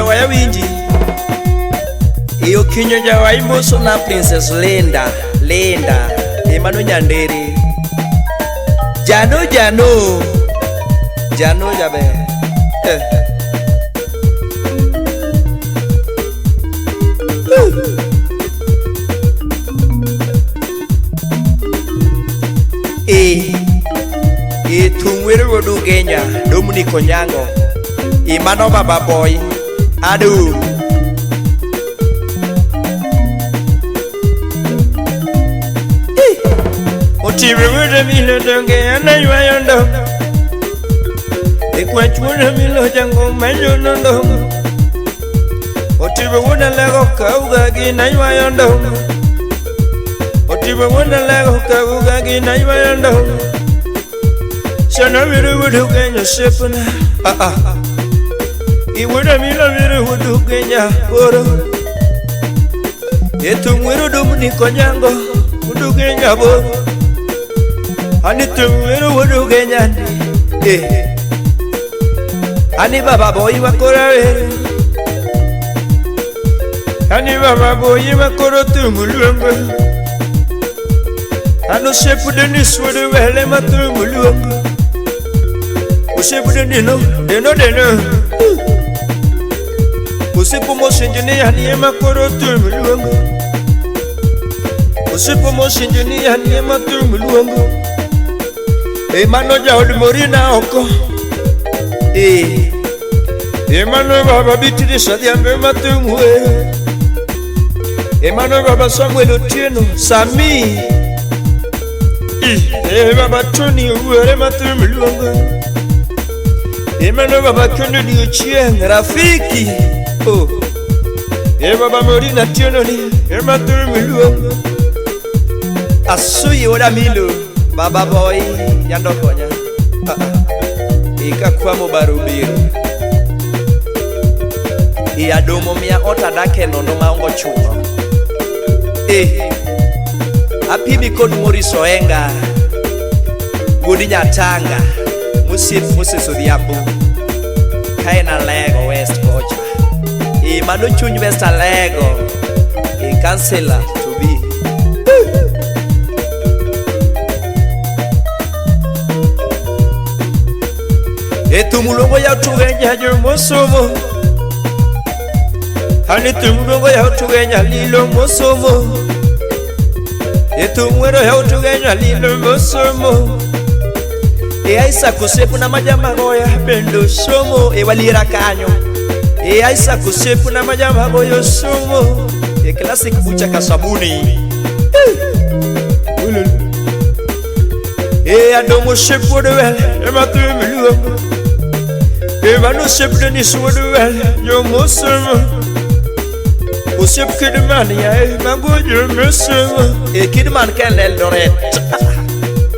jawaya winji. E okinyo jawaya moso na Princess Linda, Linda. E mano nyandere. Jano jano. Jano jaber. Eh. E e thum wero wuod Ugenya, Dominic Onyango. E mano baba boy. Adu. Otiwe wuod milo donge ana ywayo ndo. E kwach wuod milo jango manyo ndo. Otiwe wuod alego kauga gi na ywayo ndo. Otiwe wuod alego kauga gi na ywayo ndo. Shana wiro wuod Ugenya sepna. Ah ah. Iwuod milo wiro wuod Ugenya oro. Etum wiro Dominic Onyango wuod Ugenya boro. Ani tum wiro wuod Ugenya ndi. Eh. Ani baba boy wakora wero. Ani baba boy wakoro tum luongo. Ano sepu Denis wuod wele ma tum luongo. Osepu deno deno deno. Osepu mosinjini ani ema koro tum luongo. Osepu mosinjini ani ema tum luongo. E mano jaod Morina oko. E E mano baba Beatrice Adhiambo ema tum wero. E mano baba Samuel Otieno Sami. E baba Tony Owuor ema tum luongo. E mano baba Kennedy Ochieng Rafiki. Oh. E baba Morina Otieno ni ema tum luongo. Asuyi wuod Amilo baba boy yando konya. Ah, ah. E kakwamo baro biro. E adomo miya ot adake nono maonge ochuno. E apimi kod Maurice Oenga wuod Nyatanga mosiep Moses Odhiambo ka en Alego West kocha. E mano chuny West Alego. E councillor to be. E thum luongo yaw tugenya jomosomo. Ani thum luongo yaw tugenya lilo mosomo. E thum wero yaw tugenya lilo mosomo. E Isaac osiepna ma jamagoya bende osomo. E waliera kanyo. E Isaac osiepna ma jamagoya osomo. E classic bucha ka sabuni. Ululu. E adomo osiep wuod wele ema thum luongo. E mano osiep Denis wuod wele jomosomo. Osiep Kidman yae mago jomosomo. E Kidman ka en Eldoret.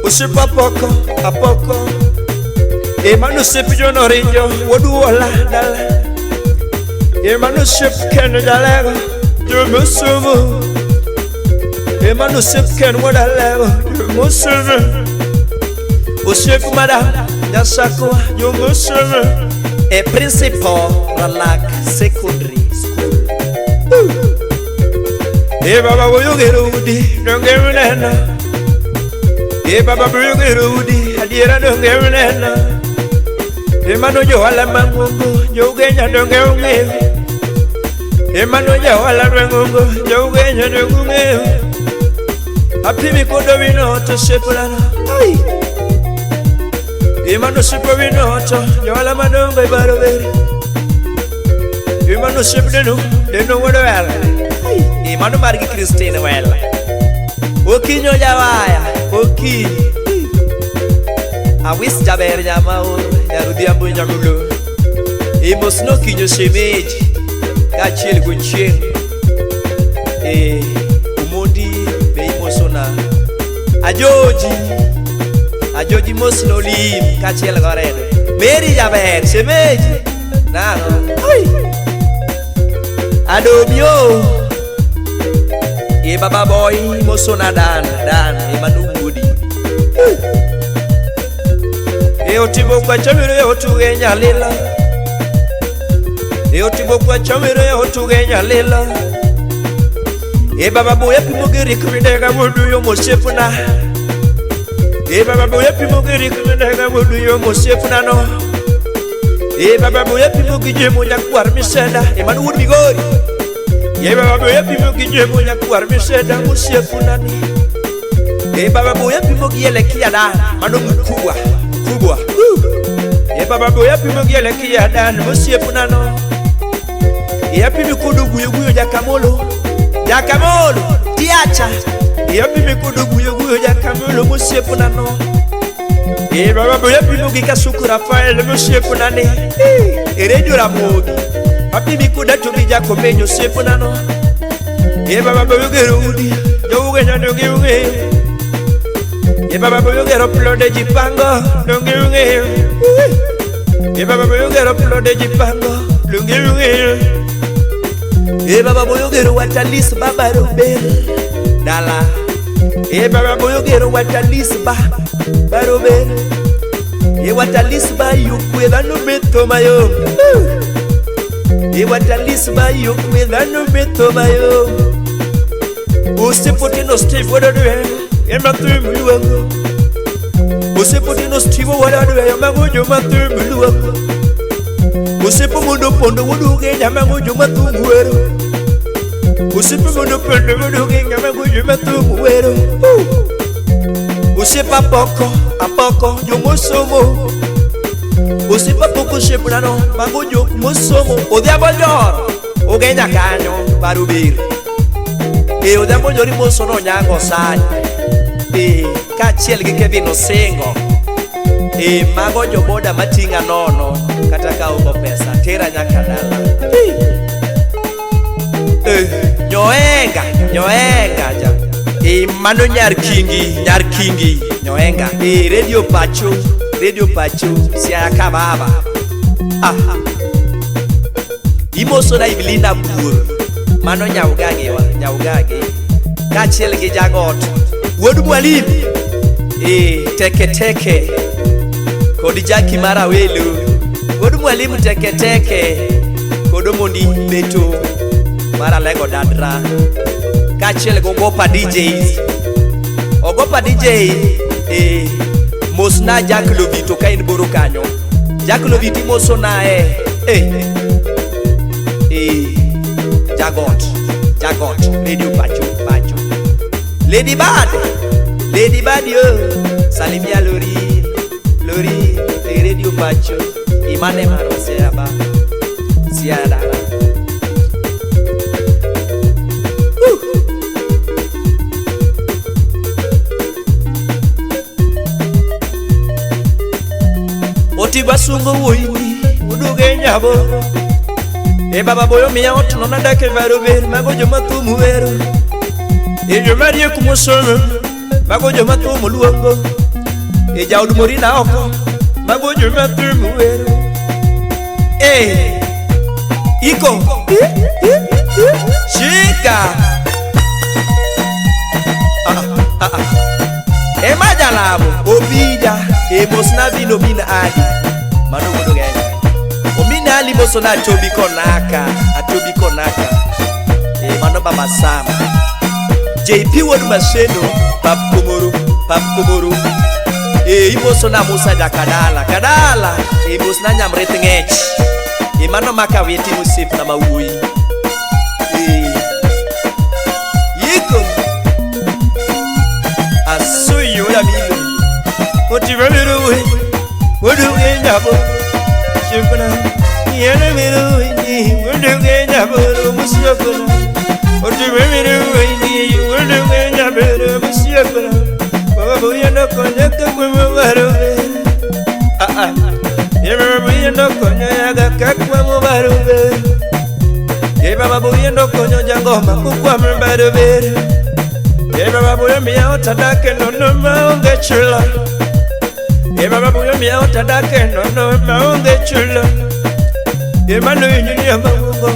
Osiep Apoko Apoko. E mano osiep John Orinjo wuod Wuola dala. E mano osiep Ken Jalego jomosomo. E mano osiep Ken wuod Alego jomosomo. Osiep madam Nyasakwa jomosomo. E principal Ralak Secondary School. E baba boyo gero udi donge uneno. E baba boyo gero udi adiera donge uneno. E mano johala mang'ongo jo-Ugenya donge ung'eyo. E mano johala mang'ongo jo-Ugenya donge ung'eyo. Apimi kod Owino to osiepnano. Ai. E mano osiep Owino to johala madongo e baro bere. E mano osiep Deno, Deno wuod Wele. Ai. E mano margi Christine Wele. Okinyo jawaya, okinyi. Awis jaber nyamaur, nyarudhiambo nyamulo. E mosno okinyo shemeji, kaachiel gochieng'. E Omondi be imosona. Ajoji, Ajoji mosno lim kaachiel goredo. Mary jaber, shemeji. Nang'o? Ai. Adomio. E baba boy mosona dan, dan e mano wuodi. E otimo kwacha wero e otugenya lila. E otigo kwa chamere otugenya lila. E baba boya pimo giri kumidega wudu yo mosepuna. E baba boya pimo giri kumidega wudu yo mosepuna no. E baba boya pimo gijemo nyakwar miseda. E manu wuod Migori. E baba boya pimo gijemo nyakwar miseda mosepuna ni. E baba boya pimo giele kiada mano mkubwa mkubwa. E baba boya pimo giele kiada mosepuna no. E apimi kodo guyo guyo jakamolo. Jakamolo tiacha. E apimi kodo guyo guyo jakamolo mosepuna no. E baba boya pimo gi Kasuku Rafael mosepuna ne. E redio Ramogi. Apimi koda tobi jakomenyo osepuna no. E baba boya gero udi. Jouge nyandogi unge. E baba boya gero plode jipango donge unge. E baba boya gero plode jipango donge unge. E baba boyo gero watalis baba rober dala. E baba boyo gero watalis ba barober. E watalis ba yukwe dhano beto mayo. E watalis ba yukwe dhano beto mayo. Usipotino Steve wadadwe e mathum luongo. Usipotino Steve wadadwe e magojo mathum luongo. Usipo mundo pondo wuduge nyama gojo mathum wero. Usipo mundo pondo wuduge nyama gojo mathum wero. Usipa poko apoko jomosomo. Usipa poko shepnano magojo mosomo. Odhiambo Njoro ugenya kanyo barubir. E Odhiambo Njoro imoso no nyango sani. E kaachiel gi Kevin Osingo. E mago joboda mating'a nono kata ka ongo pesa tera nyaka dala. E nyoenga nyoenga ja. E mano nyar kingi nyoenga. E radio pacho Siaya ka baba. Ah. Imoso na Evelina Buor mano nyaugage wa nyaugage kaachiel gi jagot wuod mwalimu. E teke teke kod Jaki mara welu wuod mwalimu teke teke kod Omondi beto mara lego dadra kaachiel gi Ogopa DJs. Ogopa DJ e mosna Jack Lovito ka in boro kanyo. Jack Lovito imoso nae e Jagot Jagot radio pacho pacho. Lady Bad yo salimia Lori Lori e radio pacho imane maro siaba siada. Otigwa sungo wuoyini uduge nyabo. E baba boyo miya ot no nadake varober mago joma thum wero. E joma riek mosomo mago joma thum luongo. E jaod Morina oko mago joma thum wero. E iko shika. E majalabo obija e mosna vino min ali mano wuod Genya. Omina ali mosona Atobi konaka Atobi konaka. E mano baba Sam JP wuod Maseno pap komoro pap komoro. E imosona Musa jakadala kadala. E mosna nyamreth ng'ech. E mano makawiti osiepna mawuoyi. E iko asuyo ya milo otiveru wuduge nyabo shukuna yene miru ni wuduge nyabo musyokuna otiveru ni wuduge nyabo musyokuna baba buya no konya kakwe barube ah ah yebe buya no konya yaga kakwe barube ye baba buya no konya jangoma kukwa barube ye baba buya miya otadake no no maonge chula. E baba buya miya otadake no no maonge chula. E mano inyinya maungo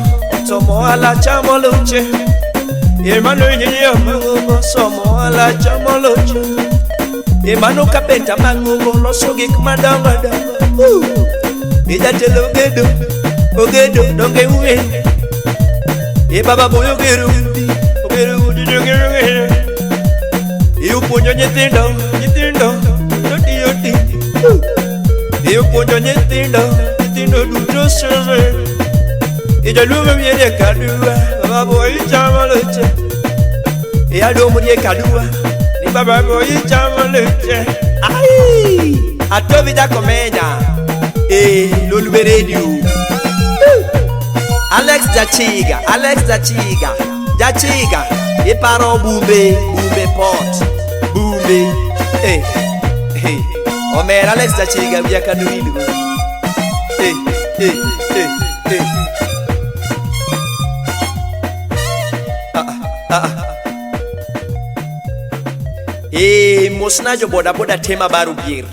somo ala chamo luche. E mano inyinya maungo somo ala chamo luche. E mano kapenta mangungo loso gik madongo dongo. E jatelo gedo Ogedo donge uwe. E baba boyo gero udi, ogero udi donge uwe. E upuonjo nyithindo, nyithindo to tiyo tich. E upuonjo nyithindo, nyithindo duto somo. E jaluo miere kadua, baba boy chamo leche. E adomo die kadua, ni baba boy chamo leche. Ai! Atovi Jakomenya. E Lolwe Radio. Alex Jachiga, Alex Jachiga, Jachiga, iparo Bumbe, Bumbe Port, Bumbe, eh, eh, omera Alex Jachiga wiya kanowilgo. Eh, eh, eh, eh. Ah, ah, ah. Eh, mosna jo boda boda tema baru bier.